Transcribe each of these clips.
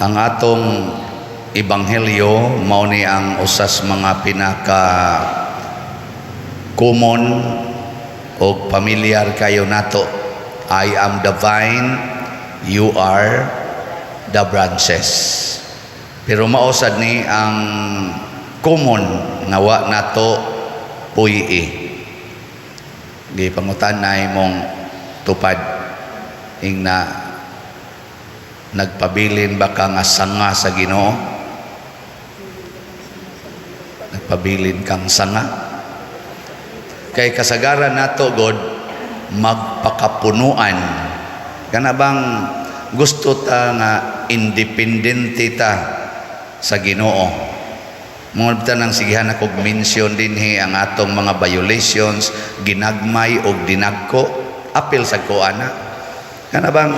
Ang atong ebanghelyo mao ni ang usas mga pinaka common o pamilyar kayo nato. "I am the vine, you are the branches." Pero mao sad ni ang common nga wa nato puy-i. Gipangutan na imong tupad ingna, nagpabilin ba ka nga sanga sa Ginoo? Nagpabilin kang sanga? Kay kasagaran nato god magpakapunuan, kana bang gusto ta nga independente ta sa Ginoo. Mga bitaw nang sigihan ako mention dinhi ang atong mga violations, ginagmay og dinagko, apil sa ko ana. Kana bang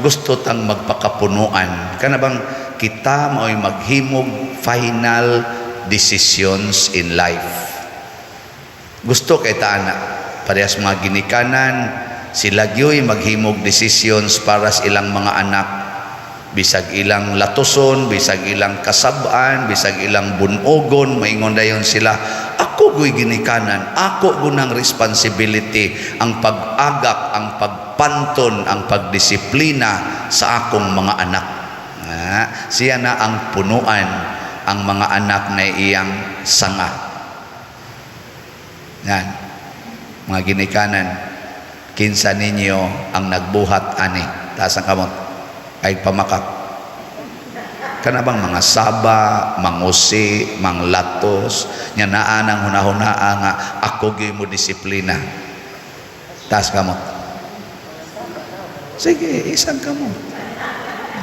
gusto tang magpakapunuan, kana bang kita mao'y maghimog final decisions in life. Gusto kay ta ana. Parehas mga ginikanan, sila gyoy maghimog decisions para sa ilang mga anak, bisag ilang latuson, bisag ilang kasab-an, bisag ilang bunogon, maingon dayon sila, "Ako go'y ginikanan, ako gunang responsibility ang pag-agak, ang pagpanton, ang pagdisiplina sa akong mga anak." Ah, siya na ang punuan, ang mga anak na iyang sanga. Yan. Mga ginikanan, kinsa ninyo ang nagbuhat ani? Taas ang kamot. Ay pamakak. Kana bang mga saba, mangusi, manglatos, nya naa nang hunahunaa nga ako gyud mo disiplina. Taas kamot. Sige, isang kamot.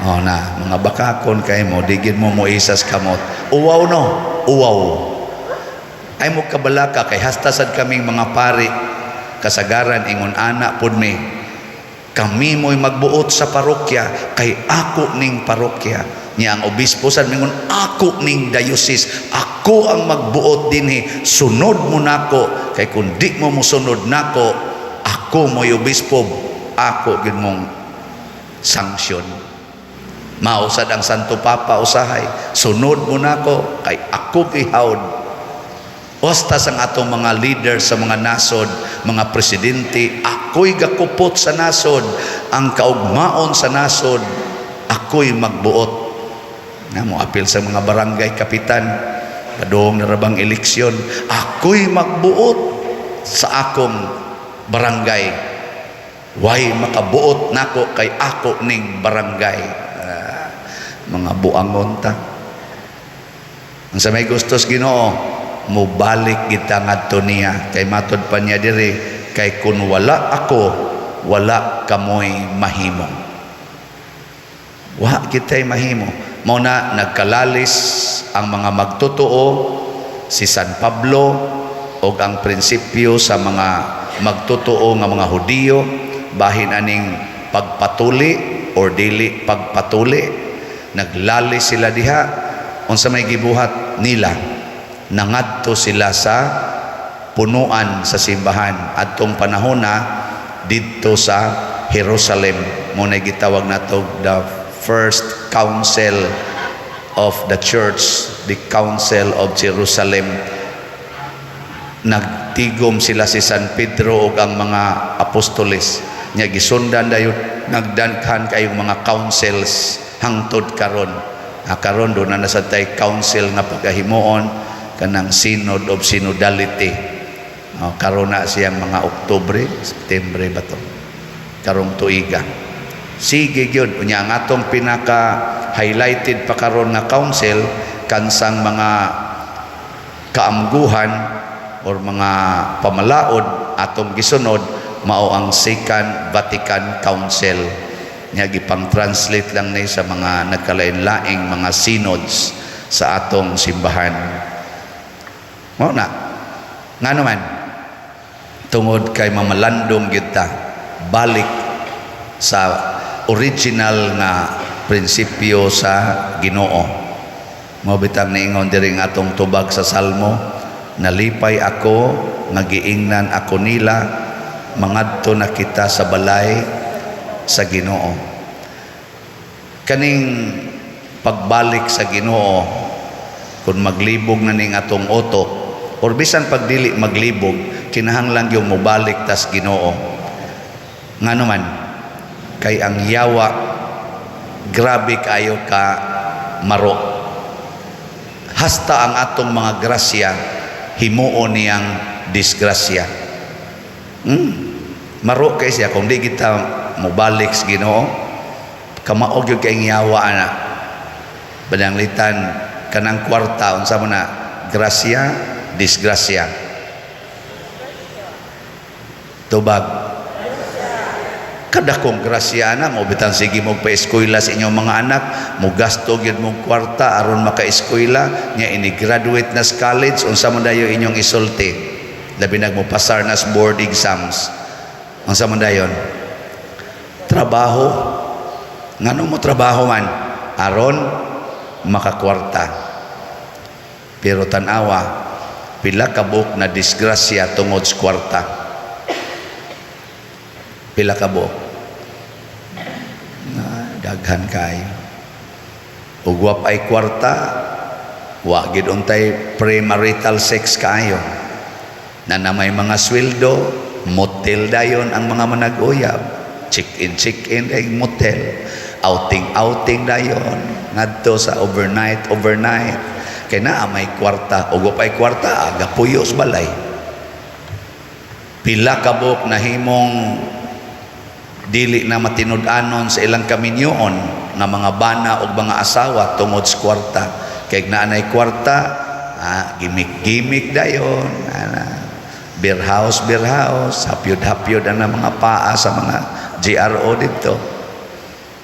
Oh na, mga bakakon kay mo, digid mo mo isas kamot. Uwaw no, uwaw. Ay mo kabalaka kay hasta sad kaming mga pari kasagaran ingon ana pud mi. Kami mo'y magbuot sa parokya kay ako ning parokya. Niya ang obispo sad mingon, "Ako ning diocese, ako ang magbuot dinhi, sunod mo nako kay kung di mo mosunod nako, ako mo'y obispo, ako gid mong sanction." Mao sad ang Santo Papa usahay, "Sunod mo nako kay ako gihawd." Basta sa atong mga leader sa mga nasod, mga presidente, "Ako'y gakupot sa nasod, ang kaugmaon sa nasod, ako'y magbuot." Na mo apil sa mga barangay kapitan, padung na rabang eleksyon, "Ako'y magbuot sa akong barangay. Way makabuot nako kay ako ning barangay." Ah, mga buangon ta. Ang sa may gustos Ginoo, mubalik kita ngadto niya kay matod pa niya diri, kay kun wala ako, wala kamoy mahimo. Wa kitay mahimo. Mao na nagkalalis ang mga magtotoo, si San Pablo og ang prinsipyo sa mga magtotoo nga mga Hudiyo, bahin aning pagpatuli or dili pagpatuli. Naglalis sila diha. Unsa may gibuhat nila? Nangadto sila sa punuan sa simbahan adtong panahon na didto sa Jerusalem. Mo na gitawag nato the first council of the church, the Council of Jerusalem. Nagtigom sila, si San Pedro ug ang mga apostoles nya. Gisundan dayon, nagdaghan kayong mga councils hangtod karon. Ah, karon do na nasa tay council nga pagahimuon, kanang Synod of Synodality. Oh, karon na siyang mga Oktubre, September ba to, karong tuiga. Sige gyud. Unya ang atong pinaka highlighted pa karon nga council, kansang mga kaamguhan or mga pamalaod atong gisunod, mao ang Second Vatican Council. Nya gipang-translate lang ni sa mga nagkalain-laing mga synods sa atong simbahan. Mao na ngano man, tungod kay mamalandong gyud ta balik sa original nga prinsipyo sa Ginoo. Mao bitang niingon diri nga atong tubag sa Salmo, "Nalipay ako nga giingnan ako nila, mangadto na kita sa balay sa Ginoo." Kaning Pagbalik sa Ginoo, kung maglibog na ning atong utok or bisan pag dili maglibog, kinahanglan yung mobalik tas Ginoo. Ngano man? Kay ang yawa, grabe kayo ka maro. Hasta ang atong mga grasya, himuon niyang disgrasya. Maro kay siya. Kung di kita mobalik sa Ginoo, kamaog gyud kay yawa ana. Pananglitan kanang kwarta, unsa man na, grasya, disgrasya? Tubag. Kadakong grasya na mo bitan, sige mo pa-eskwela sa inyong mga anak, mo gasto gyud mong kwarta aron maka-eskwela nya. Ini graduate na sa college, unsa man dayo inyong isulti? Labi nag mo pasar na sa board exams, unsa man dayon? Trabaho. Ngano mo trabaho man? Aron makakwarta. Pero tan-awa pila ka buok na disgrasya tungod sa kwarta. Pila ka buok na, daghan kayo. Ug wa ay kwarta, wa gid untay premarital sex kayo na na may mga sweldo, motel dayon ang mga manag-uyab, check in, check in ay motel, outing, outing dayon ngadto sa overnight, overnight, kay naa may kwarta. Ug wa ay kwarta, aga puyo sa balay. Pila ka buok nahimong dili na matinud-anon sa ilang kaminyoon nga mga bana o mga asawa tungod sa kwarta. Kay naanay kwarta, gimmick-gimmick dayon ana, beer house, beer house, hapyod-hapyod ang mga paa sa mga GRO dito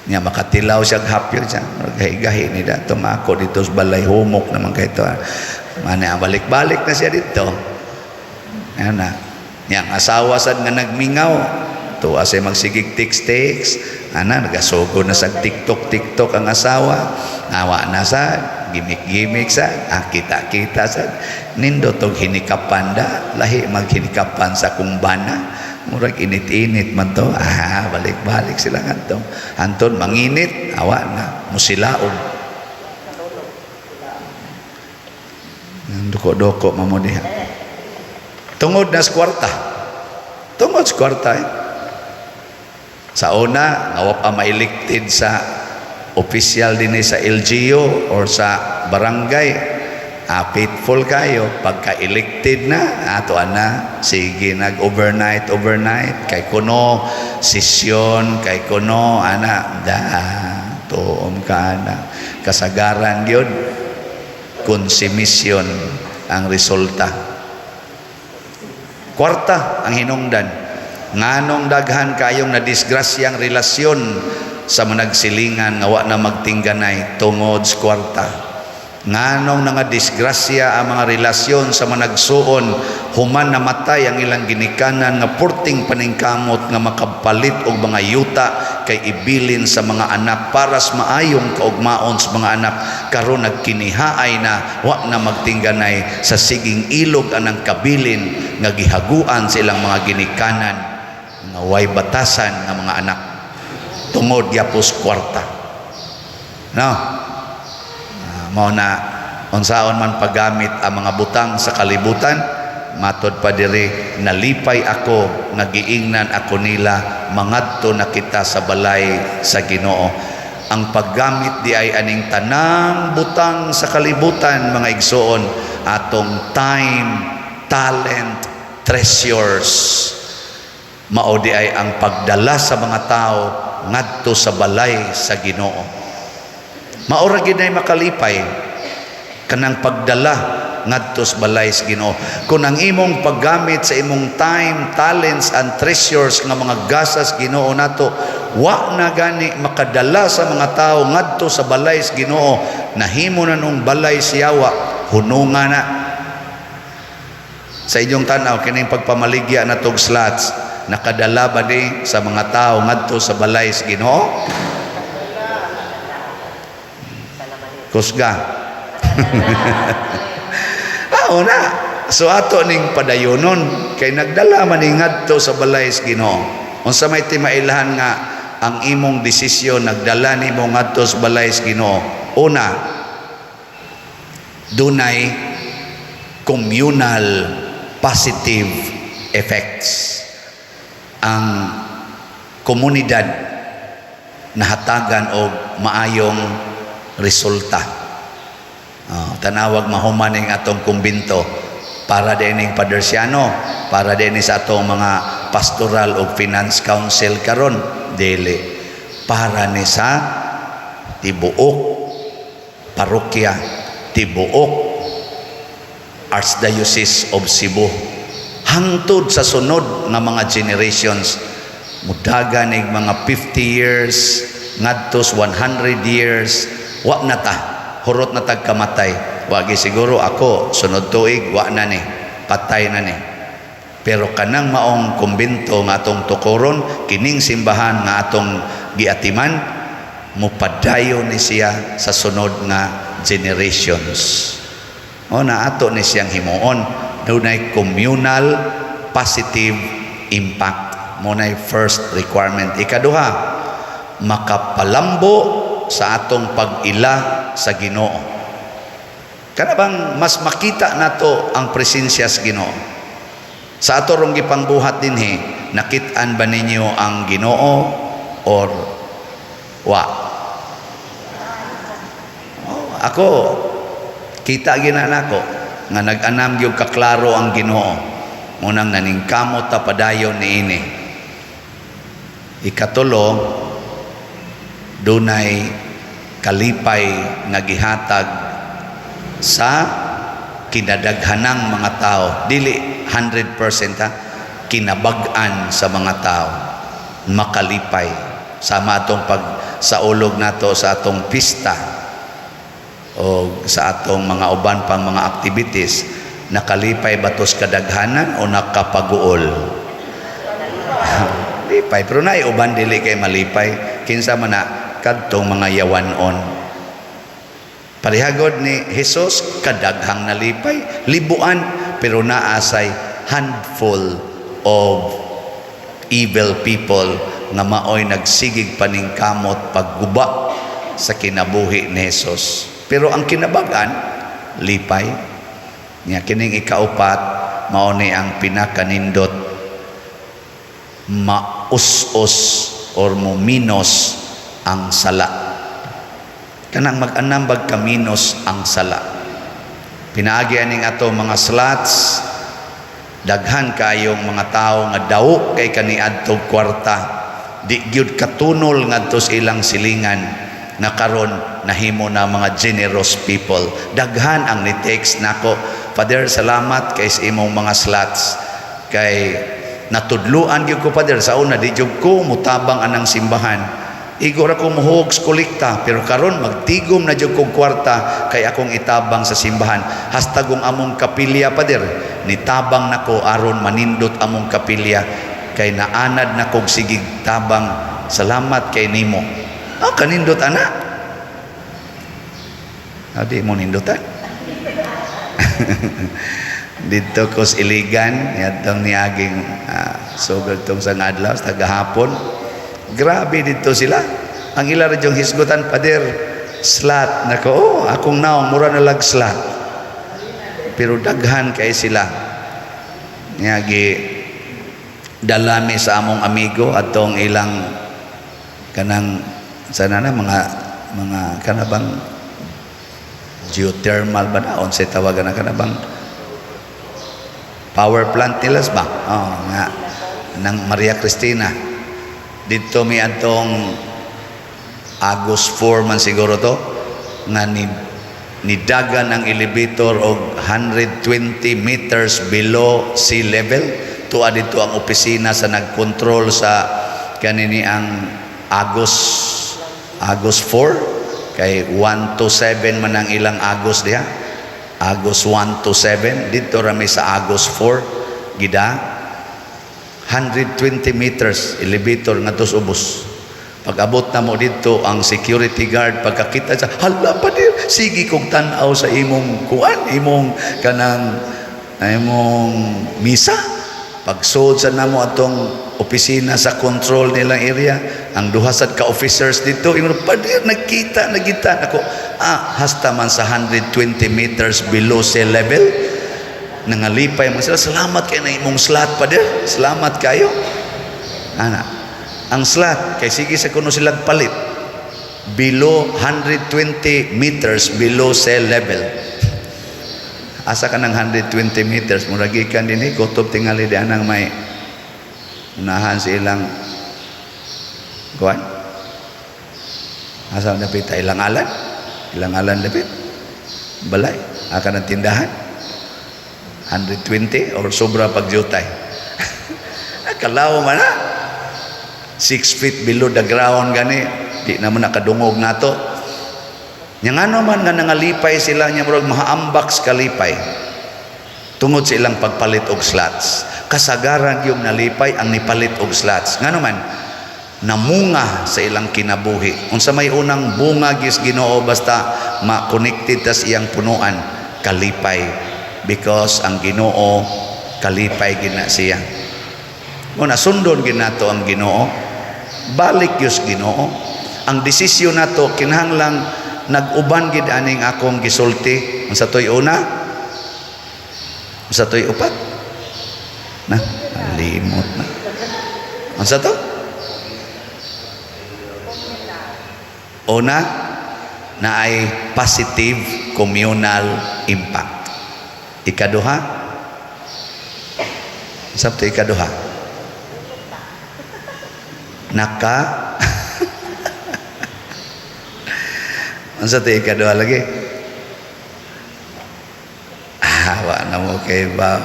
nya. Makatilaw siya, hapyod siya, gahi-gahi ni dato ako dito sa balay, humok naman kay to mane. Balik-balik na siya dito. Ano na nya, ang asawa sad nga nagmingaw tuwa siya magsigig text-text ana, nagasugo na sa TikTok, TikTok ang asawa. Awa na sa gimmick-gimmick sa kita-kita sa nindot og hinikapan da, lahi maghinikapan sa kumbana, murag init-init man to. Balik-balik sila ngadto. Anton manginit, awa na musilaom. Doko-doko mamo diha tungod na sa kwarta, tungod sa kwarta eh. Sa una nga wa pa ma-elected sa official din sa LGU or sa barangay, faithful kayo. Pagka-elected na, ato ana, sige nag overnight, overnight, kay kuno sesyon, kay kuno ana da, tuom ka ana. Kasagaran gyud, konsumisyon ang resulta. Kwarta ang hinungdan. Nganong daghan kayong nadisgrasyang relasyon sa managsilingan nga wa na magtingganay? Tungod sa kwarta. Nganong nga disgrasya ang mga relasyon sa managsuon human namatay ang ilang ginikanan nga purting paningkamot nga makapalit og mga yuta kay ibilin sa mga anak para sa maayong kaugmaon sa mga anak? Karon nagkinihaay na, wa na magtingganay sa siging ilog anang kabilin nga gihaguan sa ilang mga ginikanan nga way batasan nga mga anak tungod gyapos kwarta, no? Mao na, unsaon man paggamit ang mga butang sa kalibutan, matod pa diri, nalipay ako nga giingnan ako nila, mangadto na kita sa balay sa Ginoo. Ang paggamit di ay aning tanang butang sa kalibutan, mga igsoon, atong time, talent, treasures, mao di ay ang pagdala sa mga tao ngadto sa balay sa Ginoo. Mao ra gid ay makalipay, kanang pagdala ngadto sa balay sa Ginoo. Kung ang imong paggamit sa imong time, talents and treasures nga mga gasas Ginoo nato wa na gani makadala sa mga tao ngadto sa balay sa Ginoo, nahimo na nung balay siyawa, hununga na. Sa inyong tanaw, kining pagpamaligya na tog slots, nakadala ba ni sa mga tao ngadto sa balay sa Ginoo? Kusga. Na. So ato ning padayonon kay nagdala man ni ngadto sa balay sa Ginoo. Unsa may timailahan nga ang imong desisyon nagdala nimo ngadto sa balay sa Ginoo? Una, dunay communal positive effects. Ang komunidad nahatagan og maayong resulta. Oh, tanawag mahuman ning atong kumbinto, para dining Padersiano, para din sa atong mga pastoral o finance council karon? Dili, para ni sa tibuok parokya, tibuok Archdiocese of Cebu, hangtod sa sunod nga mga generations, mudagan nig mga 50 years ngadto 100 years. Wa na ta, hurot na tag kamatay. Wagi siguro ako sunod tuig, wa na ni, patay na ni. Pero kanang maong kumbinto nga atong tukuron, kining simbahan nga atong giatiman, mupadayon ni siya sa sunod nga generations. O na ato ni siyang himuon, dunay communal positive impact. Mao nay first requirement. Ikaduha, makapalambo sa atong pag-ila sa Ginoo. Kana bang mas makita nato ang presensya sa Ginoo? Sa ato rong gipangbuhat dinhi, nakit-an ba ninyo ang Ginoo or wa? Oh, ako kita gina nako nga nag-anam gyud kaklaro ang Ginoo. Munang naningkamot ta padayon niini. Ikatulo, dunay kalipay nga gihatag sa kinadaghanang mga tao. Dili 100% ha, kinabag-an sa mga tao makalipay sama atong pag saulog nato sa atong pista o sa atong mga uban pang mga activities. Nakalipay ba to's kadaghanan o nakapaguol? Lipay, pero naay uban dili kay malipay. Kinsa man na? Kadtong mga yawanon. Parehagod ni Jesus, kadaghang nalipay, libuan, pero naasay handful of evil people nga maoy nagsigig paningkamot pagguba sa kinabuhi ni Jesus. Pero ang kinabag-an, lipay. Nya kining ikaupat, mao ni ang pinakanindot: maus-us or muminos ang sala. Kanang mag-anam bag kaminos ang sala. Pinaagi aning ato mga slots, daghan kayong mga tao nga daw kay kaniadtog kwarta, di gyud katunol ngadto sa ilang silingan, nga karon nahimo na mga generous people. Daghan ang ni text nako, "Father, salamat kay sa imong mga slots kay natudluan gyud ko, Father. Sa una, di gyud ko mutabang anang simbahan. Igo ra ko muhog sa kolekta, pero karon magtigom na jud kog kwarta kay akong itabang sa simbahan. Hasta kung among kapilya, Pader, nitabang nako aron manindot among kapilya kay naanad na kog sigig tabang. Salamat kay nimo." Ah, kanindot ana. Ah, di mo nindutan. Dito ko sa Iligan, yatong niaging sugod tong sa adlaw sa tagahapon. Grabe dito sila. Ang ila ra yung hisgutan, "Pader, slot nako." Oh, akong naong mura na lag slot. Pero daghan kay sila. Niagi dalami sa among amigo atong ilang kanang sana na mga kanabang geothermal ba na, unsay tawagan na, kanabang power plant nila ba? Oh, nga ng Maria Cristina dito. Mi atong August 4 man siguro to nga ni nidagan ang elevator og 120 meters below sea level. Tuwa dito ang opisina sa nagkontrol sa kanini ang August 4, kay 1 to 7 man ang ilang August diha, August 1 to 7. Dito rami sa August 4, gida 120 meters elevator ngadto sa ubos. Pag abot na mo dito, ang security guard pagkakita sa, "Hala pa dir, sige kog tan-aw sa imong kuan, imong kanang imong misa." Pagsud sa namo atong opisina sa control nilang area, ang duha sad ka officers dito ingon, "Pader, nagkita nagita nako." Ah, hasta man sa 120 meters below sea level. Nangalipay man sila, "Salamat kay na imong slot, pader, salamat kayo." Ana ang slot kay sige sa kuno sila palit below 120 meters below sea level. Asa ka ng 120 meters? Murag gikan dinhi kutob tingali di anang may unahan sa ilang kuan, asa dapit ta, ilang alan, ilang alan dapit balay aka ng tindahan, 120 or sobra pag jutay. Kalaw man na 6 feet below the ground gani, di naman nakadungog nato. Nya ngano man nga nangalipay sila nya murag mahaambak sa kalipay tungod sa ilang pagpalit og slots? Kasagaran yung nalipay ang nipalit og slots. Ngano man namunga sa ilang kinabuhi. Unsa may unang bunga gis Ginoo basta ma-connected tas iyang punuan? Kalipay, because ang Ginoo kalipay gina siya. Muna sundon ginato ang Ginoo, balik yus Ginoo. Ang desisyon nato kinahanglang nag-uban gid aning akong gisulti. Unsa toy una? Unsa toy upat? Na, limot na. Unsa to? Una, na ay positive communal impact. Ikaduha, unsa to ikaduha? Naka unsa to ikaduha lagi? Ah, wa na mo kay ba.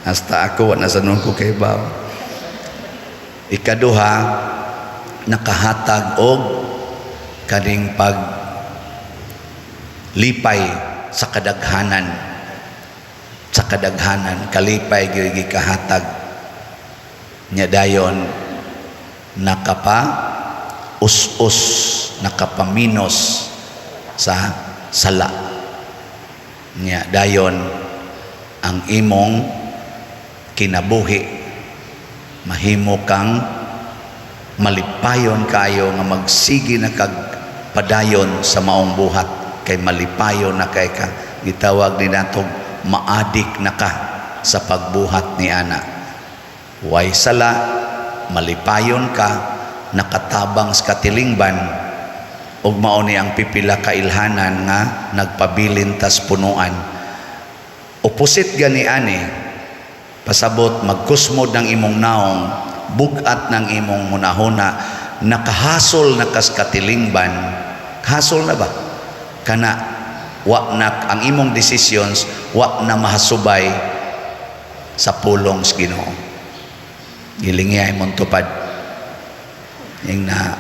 Hasta ako wa na sa ko kay ba. Ikaduha, nakahatag og kaning pag lipay sa kadaghanan, sa kadaghanan kalipay gyud gikahatag nya. Dayon nakapa us-us, nakapaminos sa sala nya. Dayon ang imong kinabuhi mahimo kang malipayon kayo nga magsige na kag padayon sa maong buhat kay malipayon na kay ka. Gitawag ni natong maadik na ka sa pagbuhat ni ana. Way sala, malipayon ka, nakatabang sa katilingban, ug mao ni ang pipila ka ilhanan nga nagpabilin tas punuan. Opposite gani ani, pasabot magkusmod ng imong naong, bugat ng imong hunahuna, nakahasol na kas katilingban, hasol na ba kana, wa na ang imong decisions, wa na mahasubay sa pulong sa Ginoo. Gilingiyay mong tupad yung na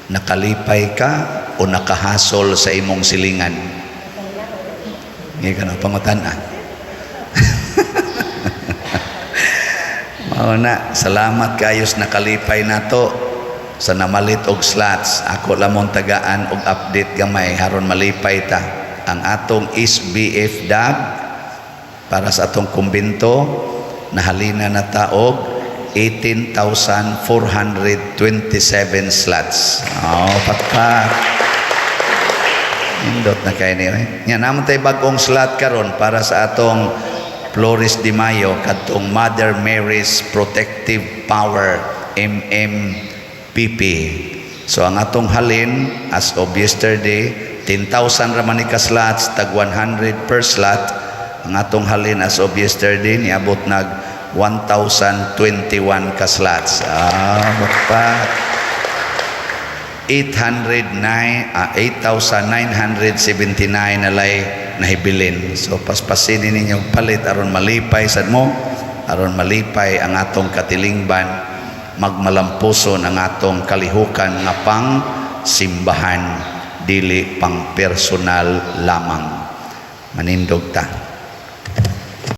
nakalipay ka o nakahasol sa imong silingan. Ngayon ka na pangutan ah. Mao na, salamat kayos nakalipay nato sa namalit og slots. Ako lamon tagaan og update gamay haron malipay ta. Ang atong SBF DAG para sa atong kumbento nahalina na ta og 18,427 slots. Oh, pakpak. Indot na kay niyo eh. Nya naman tay bag-ong slot karon para sa atong Flores de Mayo kadtong Mother Mary's Protective Power, MMPP. So ang atong halin as of yesterday, 10,000 ra man ni ka slots, tag 100 per slot. Ang atong halin as of yesterday niabot nag 1,021 ka slots. Ah, bakpak. 809 8,979 nalay nahibilin. So paspasinin ninyo palit aron malipay sad mo, aron malipay ang atong katilingban, magmalampuson ang atong kalihukan nga pang simbahan, dili pang personal lamang. Manindog ta.